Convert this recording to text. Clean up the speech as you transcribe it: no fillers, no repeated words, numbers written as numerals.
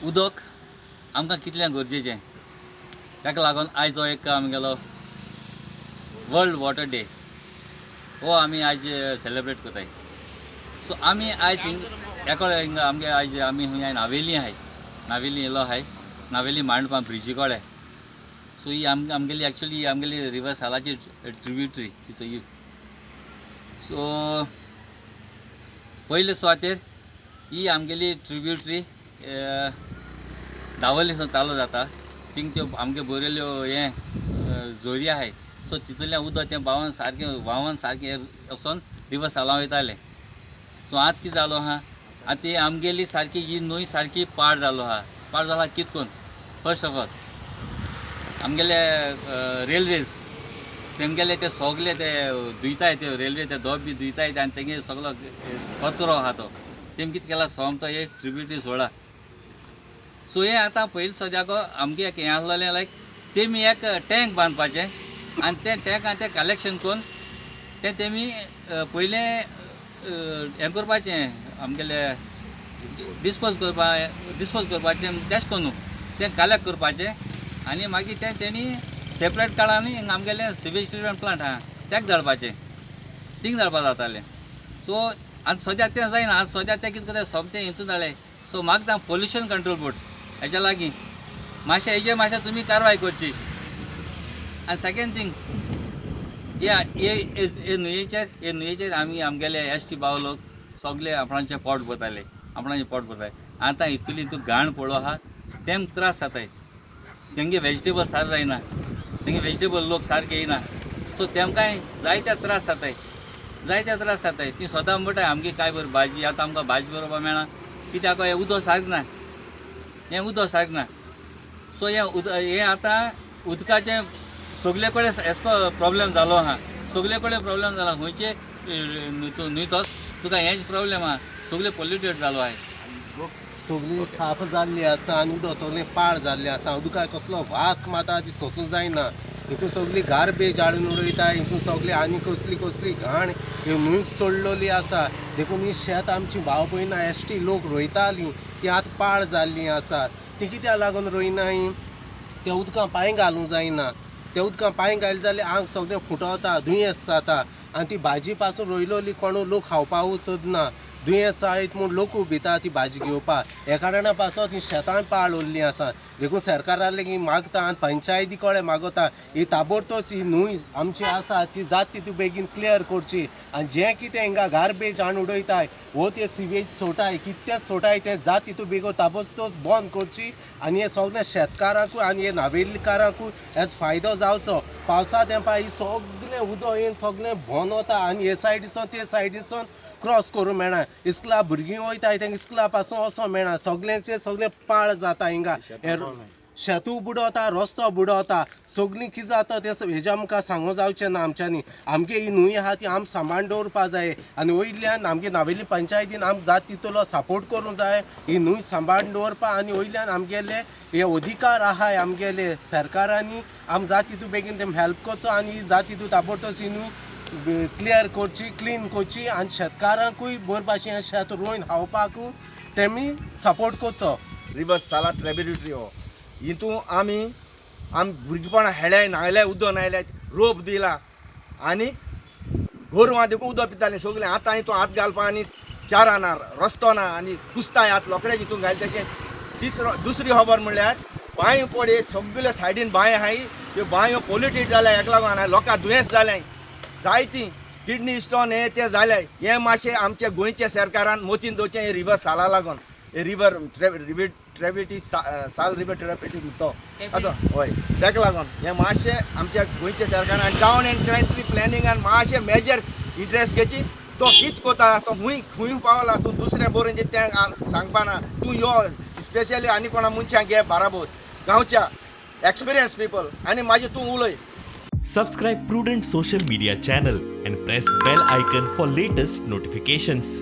उदक आमकां कितलें गरजेचें, ताका लागून आयज हो एक आमगेलो वर्ल्ड वॉटर डे हो आमी आयज सेलेब्रेट करताय. सो आमी आयज हिंग एकोडे हिंगा आमगे आयज आमी हुंय नावेली आहाय, नावेली येयलो आहाय, नावेली मांडपा ब्रिजी कोडे. सो ही आमगेली एक्चुली आमगेली रिवर सालाची ट्रिब्युटरी ही सो ही. सो पयले सुवातेर ही आमगेली ट्रिब्युटरी दावोलीसून चालू जाता. थिंग त्यो आमगे बरयल्यो हें जोरी आहाय, सो तितूंतल्यान उदक तें व्हांवन सारकें व्हांवन सारकें वचोन रिवर सालां वयतालें. सो आतां कितें जालो आहा, आतां ती आमगेली सारकी ही न्हंय सारकी पाड जालो आहा. पाड जाला कित कोन्न, फर्स्ट ऑफ ऑल आमगेले रेल्वेज तेमगेले ते सोगले ते धुयताय, ते रेल्वे ते दोब बी धुयताय आनी तेंगे सगलो कचरो आहा तो तेम कितें केला सोमतो हे ट्रिब्युटरी सोडा. सो हें आतां पयलीं सद्याक आमगे एक हें आसलेलें लायक तेमी एक टँक बांदपाचें आनी तें टँकान तें कलेक्शन करून तें तेमी पयलें हें करपाचें, आमगेले डिस्पोज करपा, डिस्पोज करपाचें तेश करून तें कलेक्ट करपाचें आनी मागीर तें तेणी सेपरेट काडून हिंगा आमगेलें सिवेज ट्रिटमेंट प्लांट आहा तेक धाडपाचें, थिंग धाडपा जातालें. सो आतां सद्याक तें जायना, आतां सद्याक तें कितें करता सोमतें हितून धाडलें. सो मागता पोल्युशन कंट्रोल बोर्ड हेच्या लागीं मातशें हेजेर मातशें तुमी कारवाय करची. आनी सेकेंड थींग हे न्हंयेचेर, हे न्हंयेचेर आमी आमगेले एस टी भाव लोक सगळे आपणाचें पोट भरताले, आपणाचें पोट भरताले. आतां इतली तूं घाण पळो आहा, तेम त्रास जाताय. तेंगे वेजिटेबल सार जायना, तेंगे वेजिटेबल लोक सारके येयना. सो तेमकांय जायते त्रास जाताय, जायते त्रास जाताय. ती सदां म्हणटाय आमगे काय बरी भाजी, आतां आमकां भाजी बरोबर मेळना कित्याक हें उदक सारकें ना, हें उदक सारकें ना. सो हें उद हें आतां उदकाचें सगले कडेन एसको प्रॉब्लेम जालो आहा, सगले कडेन प्रॉब्लेम जाला. खंयचे तूं न्हय तोच तुका हेंच प्रॉब्लेम आहा, सगळे पोल्युटेड जालो आहा. सगळी साफ जाल्ली आसा आनी उदक सगळें पाड जाल्लें आसा. उदकाक कसलो वास माता ती सोंसूं जायना. हितून सगळी गार्बेज हाडून उडयता, हितून सगळी आनी कसली कसली घाण ही न्हंयक सोडलेली आसा. देखून ही शेत आमची भाव भयणां एस टी लोक रोयतालीं ती आतां पाड जाल्ली आसा. ती कित्याक लागून रोयनाय, त्या उदकां पांय घालूंक जायना. त्या उदकां पांय घाले जाल्यार आंग सगळें फुटवता, दुयेंस जाता आनी ती भाजी पासून रोयलोली कोणू लोक खावपाकूच सोदना. दुयेंस जायत म्हूण लोकूय भिता ती भाजी घेवपाक. ह्या कारणा पासत ही शेतां पाड उरलीं आसा. देखून सरकारा लागीं मागता आनी पंचायती कडेन मागता ही ताबडतोब ही न्हंय आमची आसा ती जात तितू बेगीन क्लियर करची आनी जें कितें हिंगा गार्बेज हाडून उडयताय वो ते सिवेज सोटाय कितें सोटाय तें जात तितू बेगीन ताबडतोब बंद करची आनी हे सगळे शेतकारांकूय आनी हे नावेलीकारांकूय हेजो फायदो जावचो. पावसा तेंपार ही सगळें उदक येवन सगळें भोंवन वता आनी हे सायडीसून ते सायडीसून क्रॉस करूंक मेळना. इस्कुला भुरगीं वयताय तांकां इस्कुला पासून वचोंक मेळना. सगळ्यांचें सगळें पाळ जाता हिंगा, शेतू बुडवता, रस्तो बुडवता, सगळीं कितें जाता तें हेज्या आमकां सांगूंक जावचें ना आमच्यांनी. आमगे ही न्हंय आहा ती आम सांबाळून दवरपा जाय आनी वयल्यान आमगे नावेली पंचायतीन आमकां जात तितलो सपोर्ट करूंक जाय ही न्हंय सांबाळून दवरपा आनी वयल्यान आमगेले हे अधिकार आहाय आमगेले सरकारांनी आम जात तितू बेगीन तेम हेल्प करचो आनी ही जात तितू ताबडतोब ही न्हंय क्लियर करची, क्लीन करची आनी शेतकारांकूय बरे भाशेन शेत रोवन खावपाकूय तेमी सपोर्ट करचो. रिवर साला ट्रेब्युटरी हो हितून आमी आम भुरगेपणां हेळे न्हायले, उदक न्हायले, रोप दिला आनी गोरवां देखून उदक पितालीं सगळीं. आतां हितून हात घालपा आनी चारां ना, रस्तो ना आनी कुसताय आतां लोकडेच हितून घायले. तशें तिसरो दुसरी खबर म्हणल्यार बांयो पळय सगळे सायडीन बांय आहाय, त्यो बांयो पोल्युटेड जाल्या. हेका लागून आनी लोकांक दुयेंस जालें जायतीं, किडनी स्टोन हे ते जाले. हें मातशें आमच्या गोंयच्या सरकारान मोतीन दवरचें. हे रिवर साला लागून हे रिवर ट्रेबिटी साल रिवर ट्रेबिटी तो असो हय, तेका लागून हें मातशें आमच्या गोंयच्या सरकारान आनी टावन एंड कंट्री प्लॅनिंगान मातशें मेजर इंट्रस्ट घेची. तो कित कोता, तो खूंय खूंय पावला, तूं दुसऱ्या बरोवन तें सांगपा ना. तूं यो स्पेशली आनी कोणा मनशांक घे बाराबोर गांवच्या एक्सपिरियन्स पिपल आनी मागीर तूं उलय. Subscribe Prudent Social Media channel and press bell icon for latest notifications.